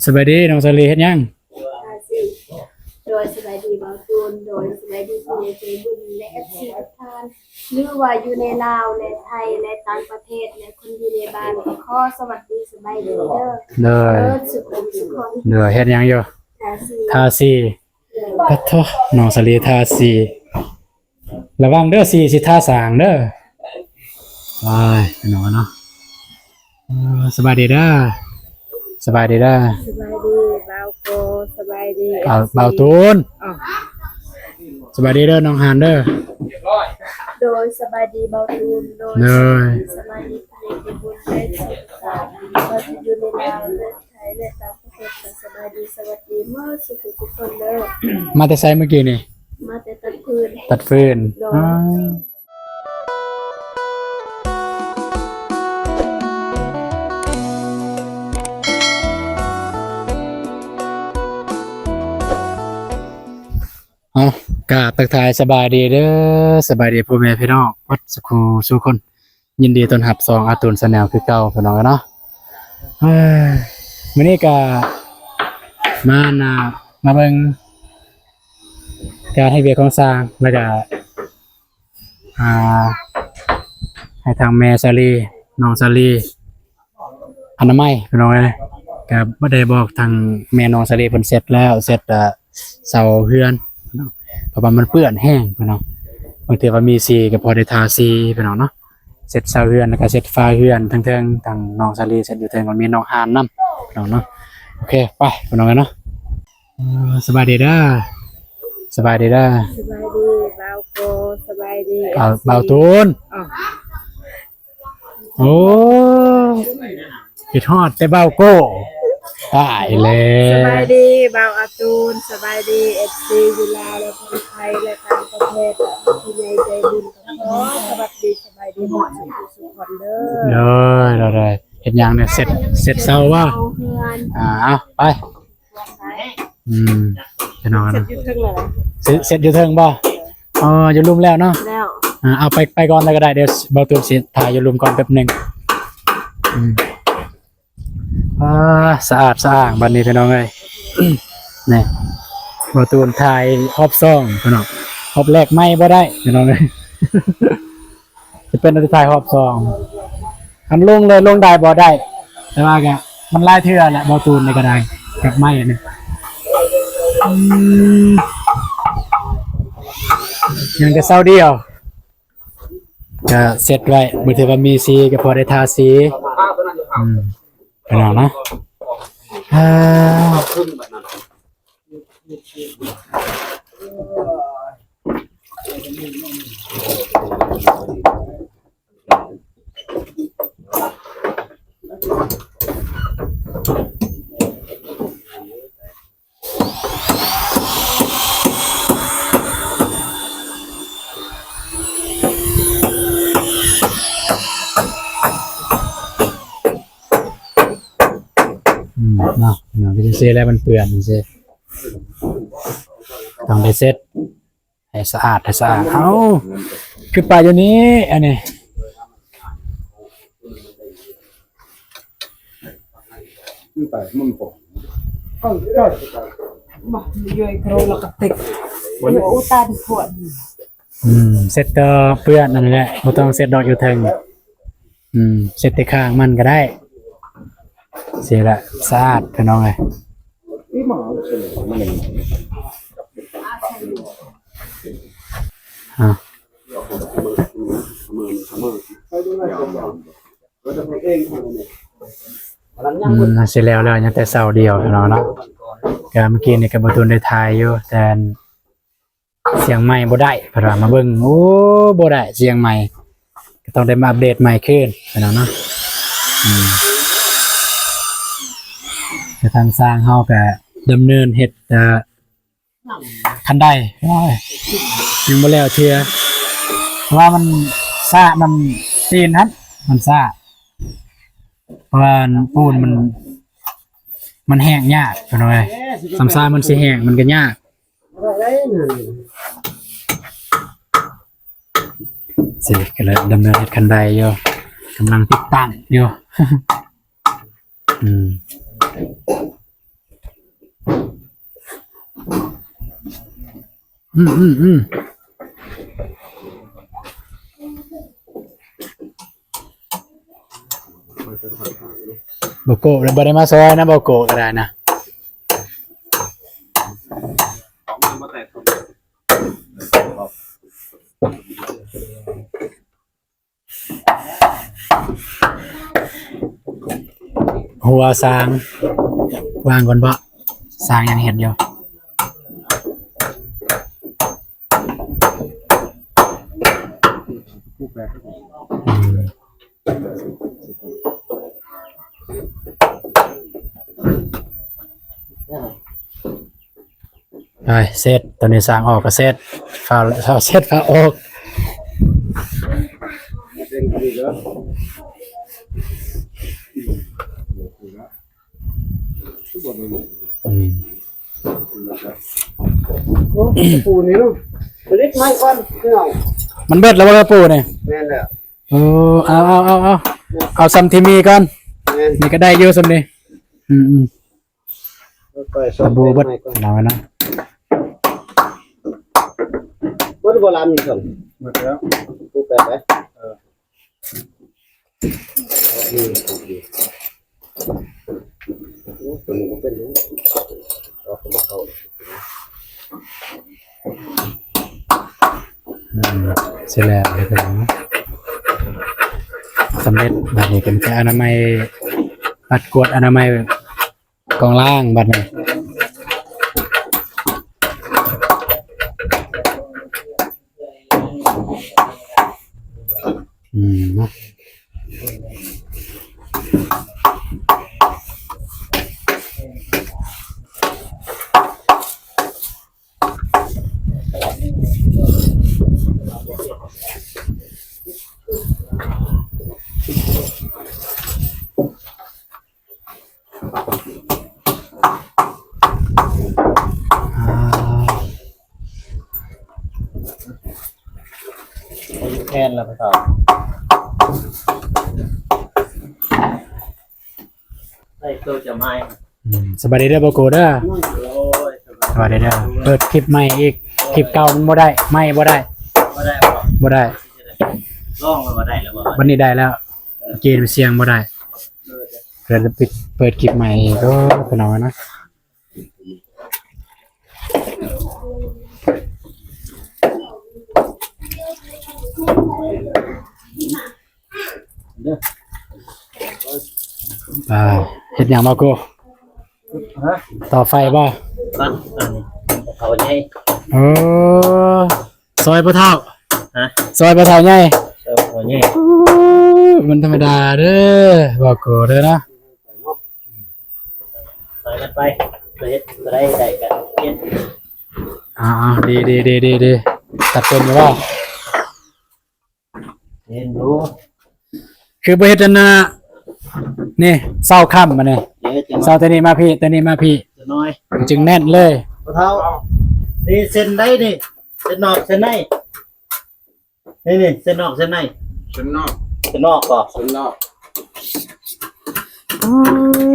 ສະບາຍດີນ້ອງສາລີ ເຮັດຫຍັງ? ໂດຍ ສະບາຍດີບ່າວຕູນ ໂດຍ ສະບາຍດີຜູ້ໃຫຍ່ໃຈບຸນ ແລະ ເອັຟຊີ ທຸກທ່ານ ຫຼືວ່າຢູ່ໃນລາວ ແລະ ໄທ ແລະ ຕ່າງປະເທດ ແລະ ຄົນຢູ່ໃນບ້ານ ກໍຂໍສະຫວັດດີສະບາຍດີເດີ ໂດຍ ເບິດສຸຂູສຸຄົນ ໂດຍ ເຮັດຫຍັງຢູ່? ທາສີ ທາສີ ໂດຍ ປະໂທ ນ້ອງສາລີທາສີ ລະວັງເດີ ສີຊິທາສ້າງເດີ ວ້າຍ ພີ່ນ້ອງເນາະ ເອີ ສະບາຍດີເດີ ສະບາຍດີເດີ ສະບາຍດີບ່າວໂກ ສະບາຍດີ ເອີ ເອັຟຊີ ບ່າວຕູນ ເອີ ສະບາຍດີເດີນ້ອງຫານເດີ ໂດຍ ສະບາຍດີບ່າວຕູນ ໂດຍ ໂດຍ ສະບາຍດີ ສະບາຍດີ ຢູ່ໃນລາວ ແລະ ຕ່າງປະເທດ ສະບາຍດີ ສະຫວັດດີ ເໝິດສຸຂູສຸຄົນເດີ ມາແຕ່ໃສມື້ກີ້ນີ້? ມາແຕ່ຕັດຟືນ ຕັດຟືນ ໂດຍ ອາ ເອົາ ກາບທັກທາຍສະບາຍດີເດີ ສະບາຍດີພໍ່ແມ່ພີ່ນ້ອງເບິດສຸຂູສຸຄົນ ຍິນດີຕ້ອນຮັບຊ່ອງອາຕູນແຊນແນວຄືເກົ່າ ພີ່ນ້ອງເອີຍເນາະ ເອີ ມື້ນີ້ກະມາ ມາເບິ່ງການເຮັດວຽກຂອງຊ່າງ ແລ້ວກະ ອ່າ ໃຫ້ທາງແມ່ສາລີ ນ້ອງສາລີ ອະນາໄມ ພີ່ນ້ອງເອີຍ ກະບໍ່ໄດ້ບອກທາງແມ່ນ້ອງສາລີ ເພິ່ນເຊັດແລ້ວ ເຊັດ ເອີ ເສົາເຮືອນ ເພາະວ່າມັນເປື້ອນແຮງ ພີ່ນ້ອງ ບາງເທື່ອວ່າມີສີກໍພໍໄດ້ທາສີ ພີ່ນ້ອງເນາະ ເຊັດເສົາເຮືອນ ແລ້ວກໍເຊັດຝາເຮືອນທາງເທິງ ທາງນ້ອງສາລີເຊັດຢູ່ເທິງ ມັນມີນ້ອງຫານນຳ ພີ່ນ້ອງເນາະ ໂອເຄ ໄປ ພີ່ນ້ອງເນາະ ເອີ ສະບາຍດີເດີ ສະບາຍດີເດີ ສະບາຍດີບ່າວໂກ ສະບາຍດີ ເອີ ເອັຟຊີ ບ່າວຕູນ ເອີ ໂອ້ ຄິດຮອດແຕ່ບ່າວໂກ້ ຕາຍແລ້ວ ສະບາຍດີບ່າວອາຕູນ ສະບາຍດີເອັຟຊີຢູ່ລາວ ແລະ ທາງໄທ ແລະ ຕ່າງປະເທດ ຜູ້ໃຫຍ່ໃຈບຸນ ຂໍສະຫວັດດີ ສະບາຍດີໝົດທຸກຄົນເດີ ໂດຍ ໂດຍ ໂດຍ ເຮັດຫຍັງນີ້ ເຊັດ ເຊັດເສົາບໍ່? ເສົາເຮືອນ ອ່າ ເອົາ ໄປ ອືມ ພີ່ນ້ອງເນາະ ເຊັດຢູ່ເທິງແລ້ວ ເຊັດ ເຊັດຢູ່ເທິງບໍ່? ອໍ ຢູ່ລຸ່ມແລ້ວເນາະ ແລ້ວ ອ່າ ເອົາໄປ ໄປກ່ອນເລີຍກໍໄດ້ ດຽວບ່າວຕູນຊິຖ່າຍຢູ່ລຸ່ມກ່ອນແປັບໜຶ່ງ ອືມ ອ່າ ສະອາດສະອ້າງບັດນີ້ ພີ່ນ້ອງເອີຍ ນີ້ ບ່າວຕູນຖ່າຍຮອບສອງ ພີ່ນ້ອງ ຮອບແລກໄມ້ບໍ່ໄດ້ ພີ່ນ້ອງເອີຍ. ຈະເປັນອັນສຸດທ້າຍຮອບສອງ ຄັນລົງເລີຍລົງໄດ້ບໍ່ໄດ້ ແຕ່ວ່າກະມັນຫຼາຍເທື່ອແຫຼະ ບ່າວຕູນນີ້ກະໄດ້ ກັບໄມ້ນີ້ ອືມ ຍັງແຕ່ເສົາດຽວ ກະເຊັດໄວ້ ບາງເທື່ອວ່າມີສີກະພໍໄດ້ທາສີ ອືມ ພີ່ນ້ອງເນາະ ອ່າ. ອືມ ເນາະ ເນາະ ເປັນຈັ່ງຊີ້ແຫຼະ ມັນເປື້ອນຈັ່ງຊີ້ ຕ້ອງໄດ້ເຊັດໃຫ້ສະອາດ ໃຫ້ສະອາດ ເອົ້າ ຄືປາຢູ່ນີ້ ອັນນີ້ ອືມ ເຊັດຕໍ່ເປື້ອນນັ້ນແຫຼະ ບໍ່ຕ້ອງເຊັດດອກຢູ່ເທິງ ອືມ ເຊັດແຕ່ຂ້າງມັນກະໄດ້ ຊີ້ລະສະອາດ ພີ່ນ້ອງເອີຍ ອາ. ອືມ ຊິແລ້ວແລ້ວ ຍັງແຕ່ເສົາດຽວເນາະ ເນາະ ກະເມື່ອກີ້ນີ້ກະບ່າວຕູນໄດ້ຖ່າຍຢູ່ ແຕ່ສຽງໄມບໍ່ໄດ້ ເພິ່ນວ່າມາເບິ່ງ ໂອ້ ບໍ່ໄດ້ສຽງໄມ ກະຕ້ອງໄດ້ມາອັບເດດໃໝ່ຄືນ ເນາະ ເນາະ ອືມ ກະທາງຊ່າງເຮົາກະດຳເນີນເຮັດ ເອີ ຄັນໄດ ໂອ້ຍ ຍັງບໍ່ແລ້ວເທື່ອ ເພາະວ່າມັນຊານຳຕີນຫັ້ນ ມັນຊາ ເພາະວ່າປູນມັນ ມັນແຫ້ງຍາກ ພີ່ນ້ອງເອີຍ ສ່ຳຊາມັນຊິແຫ້ງມັນກະຍາກ ຊິກະເລີຍດຳເນີນເຮັດຄັນໄດຢູ່ ກຳລັງຕິດຕັ້ງຢູ່ ອືມ. ອືມໆໆ ບໍ່ໂກະ ບໍ່ໄດ້ມາຊອຍນະ ບໍ່ໂກະກໍໄດ້ນະ. ຫົວສາງ ວາງກ່ອນເພາະສາງຍັງເຮັດຢູ່. ໄປເຊັດ ຕອນນີ້ສ້າງອອກກໍເຊັດ ຟ້າວ ຟ້າວເຊັດ ຟ້າວອອກ. ອືມ ໂອ້ ຕະປູນີ້ເນາະ ຜະລິດໃໝ່ກ່ອນພີ່ນ້ອງ. ມັນເບິດແລ້ວບໍ່ຕະປູນີ້? ແມ່ນແລ້ວ. ເອີ ເອົາ ເອົາ ເອົາ ເອົາ ເອົາສ່ຳທີ່ມີກ່ອນ. ແມ່ນ ນີ້ກໍໄດ້ຢູ່ສ່ຳນີ້. ອືມໆ ຕະປູເບິດແລ້ວນະ. ເບິດບໍ່ລຳນີ້ຊັ້ນ? ເບິດແລ້ວ. ປູແປດໄປ. ເອີ ອືມ ເສັດແລ້ວເດີພີ່ນ້ອງ ສຳເລັດ. ບາດນີ້ກໍມີແຕ່ອະນາໄມ ບັດກວດອະນາໄມ ກອງລ້າງບັດນີ້. ອືມ ເນາະ. ອ່າ ແມ່ນລະພໍ່ເຖົ້າ ໃສ່ໂຕຈຳໃຫ້. ອືມ ສະບາຍດີເດີບໍ່ໂກເດີ. ໂອ້ຍ ສະບາຍດີເດີ. ເປີດຄລິບໃໝ່ອີກ ຄລິບເກົ່າມັນບໍ່ໄດ້ ໃໝ່ບໍ່ໄດ້ ບໍ່ໄດ້ບໍ່? ບໍ່ໄດ້. ລອງແລ້ວບໍ່ໄດ້ແລ້ວບໍ່? ບັດນີ້ໄດ້ແລ້ວ ເກມສຽງບໍ່ໄດ້ ເອີ ເລີຍໄດ້ປິດ ເປີດຄລິບໃໝ່ອີກ. ໂອ້ ພີ່ນ້ອງເອີຍນະ ອ່າ ເຮັດຫຍັງບໍ່ກູ? ຮະ? ຕໍ່ໄຟບໍ່? ປັກອັນເຖົ້າໃຫຍ່. ເອີ ຊອຍພໍ່ເຖົ້າ. ຮະ? ຊອຍພໍ່ເຖົ້າໃຫຍ່. ຊອຍພໍ່ເຖົ້າໃຫຍ່. ໂອ້ ມັນທຳມະດາເດີ ບໍ່ກູເດີນະ. ຊອຍກັນໄປ ເຮັດໄດ້ ໄດ້ກໍເຮັດ. ອ່າ ດີໆໆໆ ຕັດເປັນຢູ່ບໍ່? ເຫັນຢູ່. ຄືບໍ່ເຮັດອັນນ່າ ນີ້ ເສົາຄ້ຳມານີ້ ເສົາຕົວນີ້ມາພີ້ ຕົວນີ້ມາພີ້ ຈັ່ງໜ້ອຍ ມັນຈຶ່ງແໜ້ນເລີຍ. ພໍ່ເຖົ້າ ນີ້ເສັ້ນໃດນີ້ ເສັ້ນນອກເສັ້ນໃນ ນີ້ໆ ເສັ້ນນອກເສັ້ນໃນ ເສັ້ນນອກ ເສັ້ນນອກບໍ່ ເສັ້ນນອກ. ໂອ້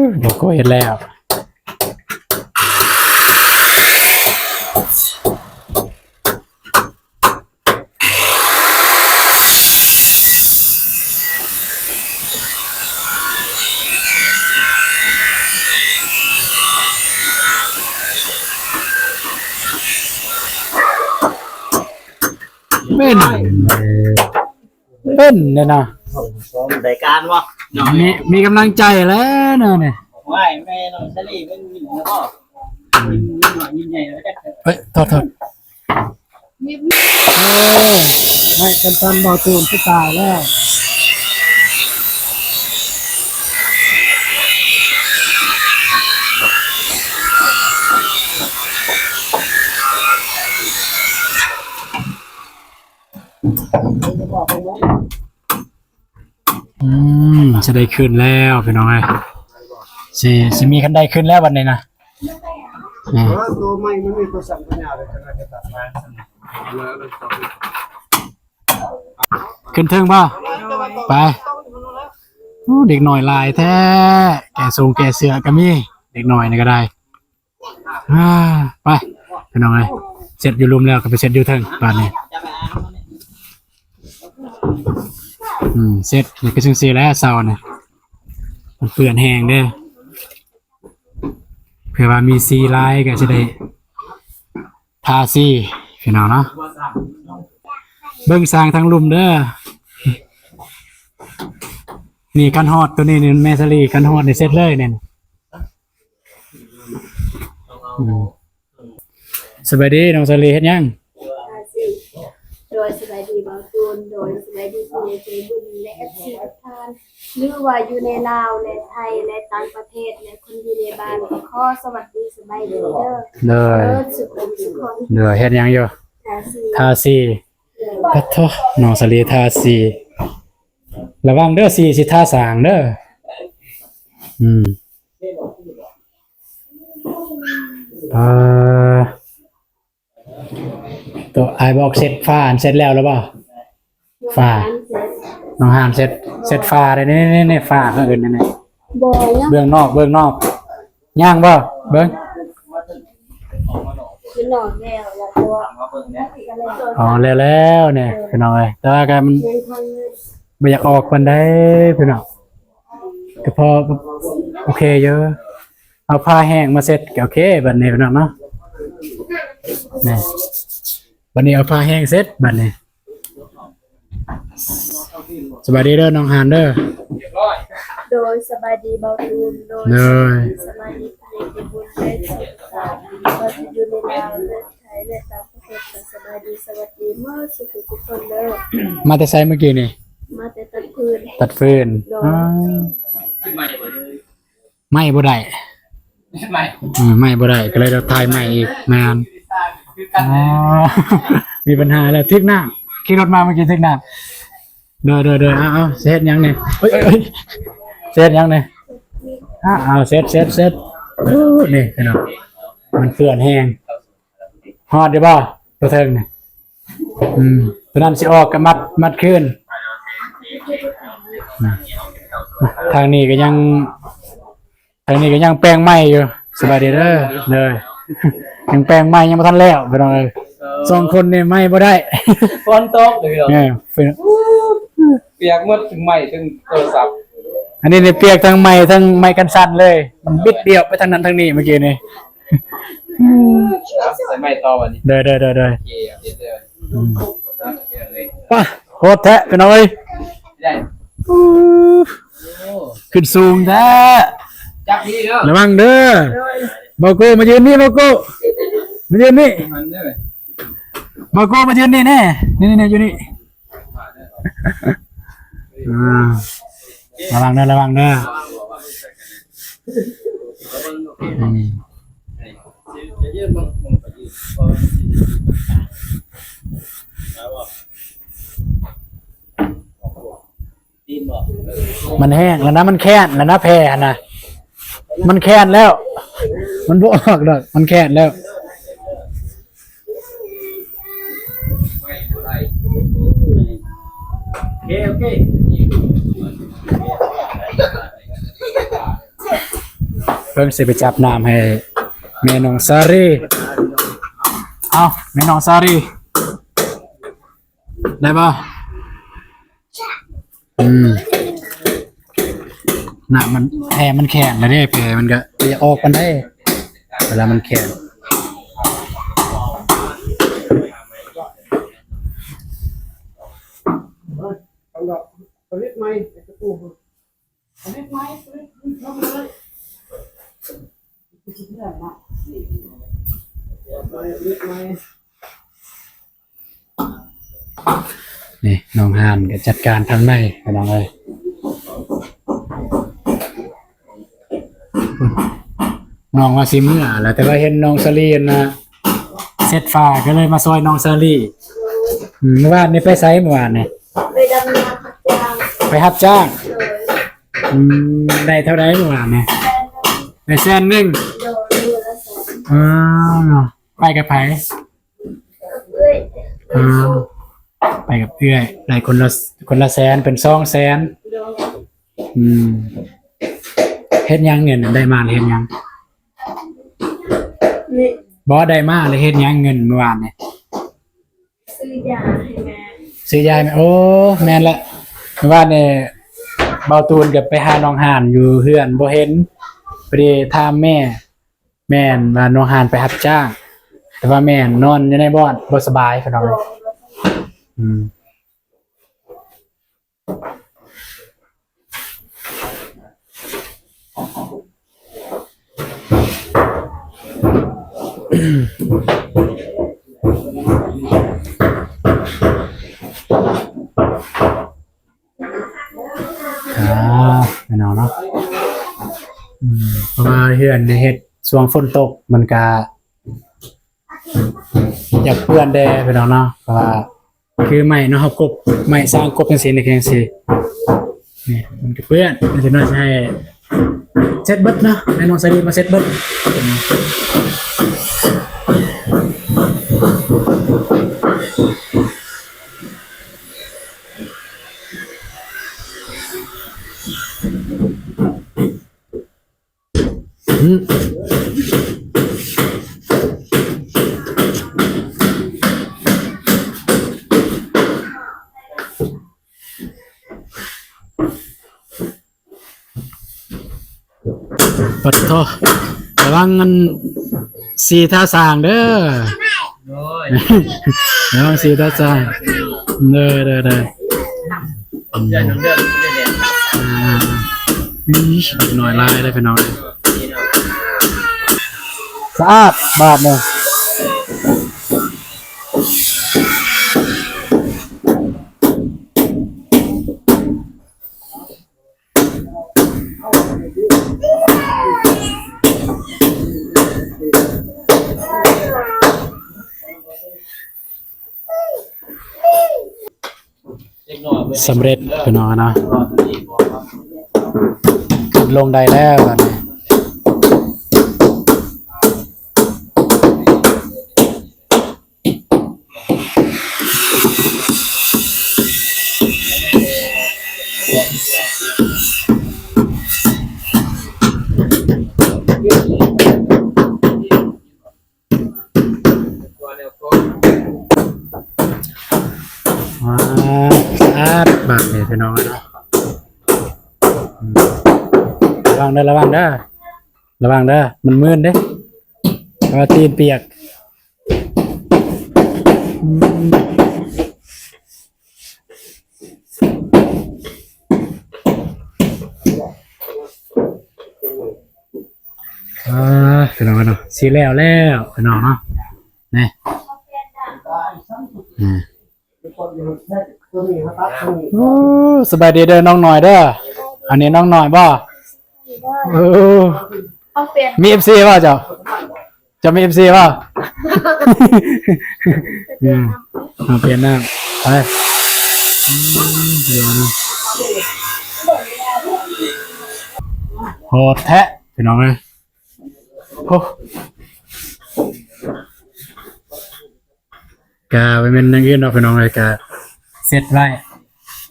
ຍ ບໍ່ຄ່ອຍເຮັດແລ້ວ. ເປັນ ເປັນເດ້ນະ ໄດ້ການບໍ່? ມີ ມີກຳລັງໃຈແລ້ວນະນີ້. ວ້າຍ ແມ່ນ້ອງສາລີມັນຍິ້ມແລ້ວບໍ່? ຍິ້ມ ຍິ້ມນ້ອຍຍິ້ມໃຫຍ່ແລ້ວຈັກ. ເອີຍ ໂທດໆ. ໂອ້ ໄມ້ຄັນຕັນບໍ່ຕູນຊິຕາຍແລ້ວ. ອືມ ຊິໄດ້ຂຶ້ນແລ້ວພີ່ນ້ອງເອີຍ ຊິ ຊິມີຄັນໄດ້ຂຶ້ນແລ້ວບັດນີ້ນະ. ເອີ ໂຕໃໝ່ມັນມີໂຕສັມປັນຍາເລີຍ ຈະໄດ້ຕັດມາ. ຂຶ້ນເທິງບໍ່? ໄປ. ໂອ້ ເດັກນ້ອຍຫຼາຍແທ້ ແກ່ຊົງແກ່ເສື້ອກໍມີ ເດັກນ້ອຍນີ້ກໍໄດ້. ອ່າ ໄປພີ່ນ້ອງເອີຍ ເຊັດຢູ່ລຸ່ມແລ້ວກໍໄປເຊັດຢູ່ເທິງບາດນີ້. ອືມ ເຊັດນີ້ຄືຈັ່ງຊີ້ແຫຼະ ເສົານີ້ມັນເປື້ອນແຮງເດ້. ເພື່ອວ່າມີສີຫຼາຍກໍຊິໄດ້ທາສີພີ່ນ້ອງເນາະ. ເບິ່ງສ້າງທາງລຸ່ມເດີ. ນີ້ຄັນຮອດໂຕນີ້ນີ້ແມ່ສາລີ ຄັນຮອດນີ້ເສັດເລີຍນີ້. ອືມ ສະບາຍດີນ້ອງສາລີ ເຮັດຫຍັງ? ໂດຍ ສະບາຍດີບ່າວຕູນ ໂດຍ ສະບາຍດີຜູ້ໃຫຍ່ໃຈບຸນ ແລະ ເອັຟຊີ ທຸກທ່ານ ຫຼືວ່າຢູ່ໃນລາວ ແລະ ໄທ ແລະ ຕ່າງປະເທດ ແລະ ຄົນຢູ່ໃນບ້ານ ກໍຂໍສະຫວັດດີສະບາຍດີເດີ. ໂດຍ ເອີ ສຸຂູສຸຂອນ. ໂດຍ ເຮັດຫຍັງຢູ່? ທາສີ ທາສີ. ໂດຍ ປະໂທ ນ້ອງສາລີທາສີ. ລະວັງເດີ ສີຊິທາສ້າງເດີ. ອືມ ອ່າ ໂຕອ້າຍບອກເຊັດຝາ ອັນເຊັດແລ້ວ ແລ້ວບໍ່? ຝາ ນ້ອງຫານເຊັດ ເຊັດຝາໄດ້ ນີ້ໆໆ ຝາເຂົາເອີ້ນນີ້ ບໍ່ ຍັງ ເບື້ອງນອກ ເບື້ອງນອກ ຍ່າງບໍ່? ເບິ່ງ ຄືນອກແລ້ວ ແລ້ວ ອໍ ແລ້ວໆ ນີ້ ເອີ ພີ່ນ້ອງເອີຍ ແຕ່ວ່າກໍມັນ ຍັງທັນ ບໍ່ຢາກອອກປານໃດພີ່ນ້ອງ ກໍພໍໂອເຄຢູ່. ເອົາຜ້າແຫ້ງມາເຊັດ ກໍໂອເຄບັດນີ້ພີ່ນ້ອງເນາະ. ນີ້ ບັດນີ້ເອົາຜ້າແຫ້ງເຊັດບັດນີ້. ສະບາຍດີເດີນ້ອງຫານເດີ. ໂດຍ ສະບາຍດີບ່າວຕູນ. ໂດຍ ໂດຍ ສະບາຍດີ ສະບາຍດີຜູ້ໃຫຍ່ໃຈບຸນ ແລະ ທີ່ຢູ່ໃນລາວ ແລະ ໄທ ແລະ ຕ່າງປະເທດ ກໍສະບາຍດີ ສະຫວັດດີໝົດທຸກໆຄົນເດີ. ມາແຕ່ໃສມື້ກີ້ນີ້? ມາແຕ່ຕັດຟືນ. ຕັດຟືນ. ໂດຍ ອ້າ ໄມ້ບໍ່ໄດ້ ໄມ້ ເອີ ໄມ້ບໍ່ໄດ້ ກໍເລີຍຕ້ອງຖ່າຍໃໝ່ອີກ. ແມ່ນ ອໍ ມີບັນຫາແລ້ວ ຖືກນ້ຳ ຂີ່ລົດມາເມື່ອກີ້ຖືກນ້ຳ. ໂດຍໆໆ ເອົາໆ ຊິເຮັດຫຍັງນີ້? ເອີຍໆໆ ຊິເຮັດຫຍັງນີ້? ເອົາໆ ເຊັດໆໆ ໂອ້ ນີ້ພີ່ນ້ອງ ມັນເປື້ອນແຮງ. ຮອດຢູ່ບໍ່ ຕົວເທິງນີ້? ອືມ ຕົວນັ້ນຊິອອກກໍມັດ ມັດຄືນ. ອືມ ທາງນີ້ກໍຍັງ ທາງນີ້ກໍຍັງແປງໄມ້ຢູ່. ສະບາຍດີເດີ. ໂດຍ ຍັງແປງໄມ້ ຍັງບໍ່ທັນແລ້ວພີ່ນ້ອງເອີຍ. ສອງຄົນນີ້ໄມ້ບໍ່ໄດ້ ຝົນຕົກເດີ. ເອີ ປຽກໝົດ ທັງໄມ້ ທັງໂທລະສັບ. ອັນນີ້ນີ້ປຽກທັງໄມ້ ທັງໄມ້ກັນສັ່ນເລີຍ. ມັນບິດບຽບໄປທາງນັ້ນທາງນີ້ເມື່ອກີ້ນີ້. ໃສ່ໄມ້ຕໍ່ບັດນີ້. ໂດຍໆໆໆ ໂອເຄ ໂອເຄເດີ. ອືມ ປະ ໂຫດແທ້ພີ່ນ້ອງເອີຍ. ໄດ້ ໂອ້ ຂຶ້ນສູງແທ້. ຈັບດີເດີ ລະວັງເດີ. ໂດຍ ບ່າວໂກ້ ມາຢືນນີ້ ບ່າວໂກ້ ມາຢືນນີ້. ບ່າວໂກ້ ມາຢືນນີ້ແນ່ ນີ້ໆໆ ຢູ່ນີ້. ອ່າ ລະວັງເດີ ລະວັງເດີ. ອືມ ມັນແຫ້ງແລ້ວນະ ມັນແຄນແລ້ວນະ ແຜ່ຫັ້ນນະ ມັນແຄນແລ້ວ ມັນບໍ່ອອກດອກ ມັນແຄນແລ້ວ. ເບິ່ງຊິໄປຈັບນ້ຳໃຫ້ແມ່ນ້ອງສາລີ. ເອົາ ແມ່ນ້ອງສາລີ ໄດ້ບໍ່? ອືມ ນ້ຳມັນ ແພມັນແຂງແລ້ວເດ້ ແພມັນກະບໍ່ຢາກອອກປານໃດ ເວລາມັນແຂງ. ນີ້ນ້ອງຫານກໍຈັດການທາງໃນພີ່ນ້ອງເອີຍ. ນ້ອງວ່າຊິເມືອແຫຼະ ແຕ່ວ່າເຫັນນ້ອງສາລີນນະ ເຊັດຝາ ກໍເລີຍມາຊ່ອຍນ້ອງສາລີ. ອືມ ມື້ວານນີ້ໄປໃສ ມື້ວານນີ້? ໄປດຳນາຮັບຈ້າງ. ໄປຮັບຈ້າງ? ໂດຍ. ອືມ ໄດ້ເທົ່າໃດມື້ວານນີ້? ແສນໜຶ່ງ. ໄດ້ແສນໜຶ່ງ? ໂດຍ ມື້ລະແສນ. ອໍ ໄປກັບໃຜ? ເອື້ອຍ. ອໍ ໄປກັບເອື້ອຍ ໄດ້ຄົນລະ ຄົນລະແສນ ເປັນສອງແສນ. ໂດຍ. ອືມ ເຮັດຫຍັງນີ້ ໄດ້ມາເຮັດຫຍັງ? ນີ້ ບໍ່ ໄດ້ມາແລ້ວເຮັດຫຍັງເງິນມື້ວານນີ້? ຊື້ຢາໃຫ້ແມ່ ຊື້ຢາໃຫ້ແມ່. ໂອ້ ແມ່ນລະ ມື້ວານນີ້ບ່າວຕູນກໍໄປຫານ້ອງຫານຢູ່ເຮືອນ ບໍ່ເຫັນ ພໍດີຖາມແມ່ ແມ່ນວ່ານ້ອງຫານໄປຮັບຈ້າງ ແຕ່ວ່າແມ່ນອນຢູ່ໃນບ່ອນ ບໍ່ສະບາຍ ພີ່ນ້ອງເອີຍ. ອືມ ອ່າ ແມ່ນເນາະ ເນາະ ອືມ ເພາະວ່າເຮືອນນີ້ເຮັດຊ່ວງຝົນຕົກ ມັນກະຢາກເປື້ອນແດ່ ພີ່ນ້ອງເນາະ ເພາະວ່າ ຄືໄມ້ເນາະ ເຮົາກົບໄມ້ ສ້າງກົບຈັ່ງຊີ້ນີ້ ຄືຈັ່ງຊີ້ ນີ້ມັນກໍເປື້ອນ ມັນຈະໜ້ອຍໃຫ້ເຊັດເບິດເນາະ ໃຫ້ນ້ອງສາລີມາເຊັດເບິດ. ປັດໂທ ລະວັງອັນສີທາສ້າງເດີ. ໂອ້ຍ ລະວັງສີທາສ້າງ ເດີ ເດີ ເດີ. ອ່າ ອີ ເດັກນ້ອຍຫຼາຍເດີພີ່ນ້ອງ ສະອາດບາດນີ້. ສຳເລັດພີ່ນ້ອງເນາະ ຂຶ້ນລົງໄດ້ແລ້ວບາດນີ້. ອ່າ ສະອາດບາດນີ້ພີ່ນ້ອງເອີຍເນາະ. ອືມ ລະວັງເດີ ລະວັງເດີ ລະວັງເດີ ມັນມື່ນເດ້ ເພາະວ່າຕີນປຽກ. ອືມ ອ່າ ພີ່ນ້ອງເນາະ ຊິແລ້ວແລ້ວພີ່ນ້ອງເນາະ ນີ້ ນີ້. ໂອ້ ສະບາຍດີເດີນ້ອງນ້ອຍເດີ. ອັນນີ້ນ້ອງນ້ອຍບໍ່? ໂອ້ ມີເອັຟຊີບໍ່ເຈົ້າ? ເຈົ້າມີເອັຟຊີບໍ່? ອືມ ມາປ່ຽນນ້ຳ ໄປ. ອືມ ໂຫດແທ້ພີ່ນ້ອງເອີຍ. ໂອ້ ກະບໍ່ແມ່ນຫຍັງອື່ນດອກພີ່ນ້ອງເອີຍ ກະເຊັດໄວ້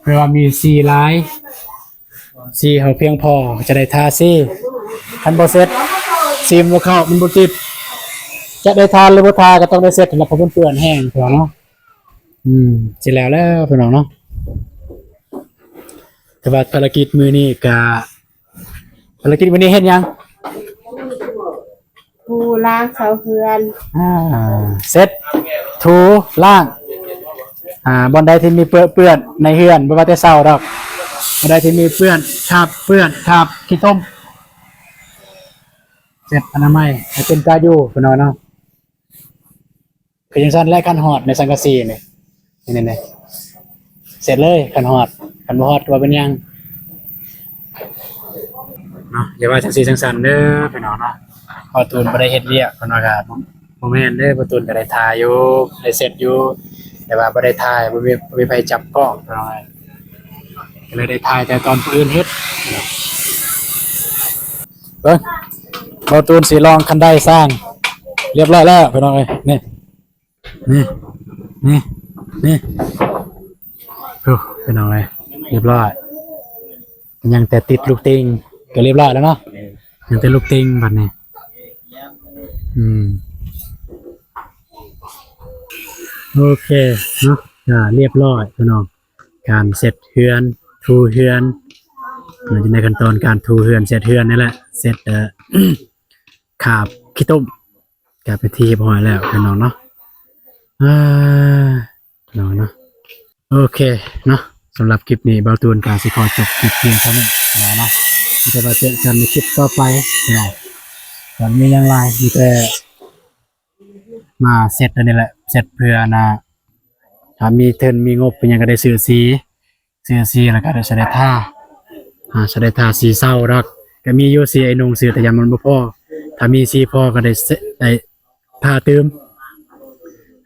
ເພື່ອວ່າມີສີຫຼາຍ ສີເຮົາພຽງພໍຈະໄດ້ທາສີ. ຄັນບໍ່ເຊັດ ສີມັນບໍ່ເຂົ້າ ມັນບໍ່ຕິດ ຈະໄດ້ທາຫຼືບໍ່ທາກໍຕ້ອງໄດ້ເຊັດ ແລ້ວເພາະມັນເປື້ອນແຮງພີ່ນ້ອງເນາະ. ອືມ ຊິແລ້ວແລ້ວພີ່ນ້ອງເນາະ ແຕ່ວ່າພາລະກິດມື້ນີ້ກະ ພາລະກິດມື້ນີ້ເຮັດຫຍັງ? ຖູລ້າງເສົາເຮືອນ. ອ່າ ເຊັດ ຖູລ້າງ ອ່າ ບ່ອນໃດທີ່ມີເປິເປື້ອນໃນເຮືອນ ບໍ່ວ່າແຕ່ເສົາດອກ ບ່ອນໃດທີ່ມີເປື້ອນ ຄາບເປື້ອນ ຄາບຂີ້ຕົມ ເຊັດອະນາໄມໃຫ້ເປັນຕາຢູ່ ພີ່ນ້ອງເນາະ. ຄືຈັ່ງຊັ້ນແຫຼະ ຄັນຮອດໃນສັງກະສີນີ້ ນີ້ ນີ້ ເສັດເລີຍ ຄັນຮອດ ຄັນບໍ່ຮອດກໍບໍ່ເປັນຫຍັງເນາະ. ຢ່າວ່າຈັ່ງຊີ້ຈັ່ງຊັ້ນເດີພີ່ນ້ອງເນາະ ບ່າວຕູນບໍ່ໄດ້ເຮັດວຽກ ເພິ່ນວ່າກໍບໍ່ແມ່ນເດີ ບ່າວຕູນກໍໄດ້ຖ່າຍຢູ່ ໄດ້ເຊັດຢູ່ ແຕ່ວ່າບໍ່ໄດ້ຖ່າຍ ບໍ່ມີ ບໍ່ມີໃຜຈັບກ້ອງ ເພິ່ນວ່າ ກໍເລີຍໄດ້ຖ່າຍແຕ່ຕອນຜູ້ອື່ນເຮັດ. ເບິ່ງ ບ່າວຕູນຊິລອງຄັນໄດສ້າງ ລຽບຮ້ອຍແລ້ວພີ່ນ້ອງເອີຍ ນີ້ ນີ້ ນີ້ ນີ້ ໂອ້ ພີ່ນ້ອງເອີຍ ລຽບຮ້ອຍ ຍັງແຕ່ຕິດລູກຕິ່ງ ກໍລຽບຮ້ອຍແລ້ວເນາະ ຍັງແຕ່ລູກຕິ່ງບັດນີ້. ອືມ ໂອເຄເນາະ ກະລຽບລ້ອຍພີ່ນ້ອງ ການເຊັດເຮືອນ ຖູເຮືອນ ຢູ່ໃນຂັ້ນຕອນການຖູເຮືອນ ເຊັດເຮືອນນີ້ແຫຼະ ເຊັດ ເອີ ຄາບຂີ້ຕົມ ກະເປັນທີ່ຮຽບຮ້ອຍແລ້ວພີ່ນ້ອງເນາະ ເອີ ພີ່ນ້ອງເນາະ ໂອເຄເນາະ ສຳລັບຄລິບນີ້ ບ່າວຕູນກະຊິຂໍຈົບຄລິບພຽງເທົ່ານີ້ເນາະ ມີແຕ່ວ່າເຈີກັນໃນຄລິບຕໍ່ໄປເນາະ ກະມີຫຍັງຫຼາຍ ມີແຕ່ມາເຊັດອັນນີ້ແຫຼະ ເຊັດເພື່ອອັນນ່າ ຖ້າມີທຶນມີງົບເປັນຫຍັງກະໄດ້ຊື້ສີ ຊື້ສີແລ້ວກະໄດ້ ຊິໄດ້ທາ ອາ ຊິໄດ້ທາສີເຊົາດອກ ກະມີຢູ່ສີໄອ້ນົງ ຊື້ແຕ່ຢ້ານມັນບໍ່ພໍ ຖ້າມີສີພໍກະໄດ້ ໄດ້ ຖ້າຕື່ມ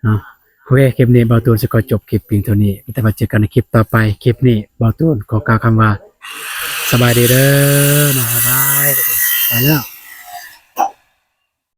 ເນາະ ໂອເຄ ຄລິບນີ້ບ່າວຕູນຊິຂໍຈົບຄລິບພຽງເທົ່ານີ້ ມີແຕ່ວ່າເຈີກັນໃນຄລິບຕໍ່ໄປ ຄລິບນີ້ບ່າວຕູນຂໍກ່າວຄຳວ່າ ສະບາຍດີເດີເນາະ ບາຍບາຍ ໄປແລ້ວ.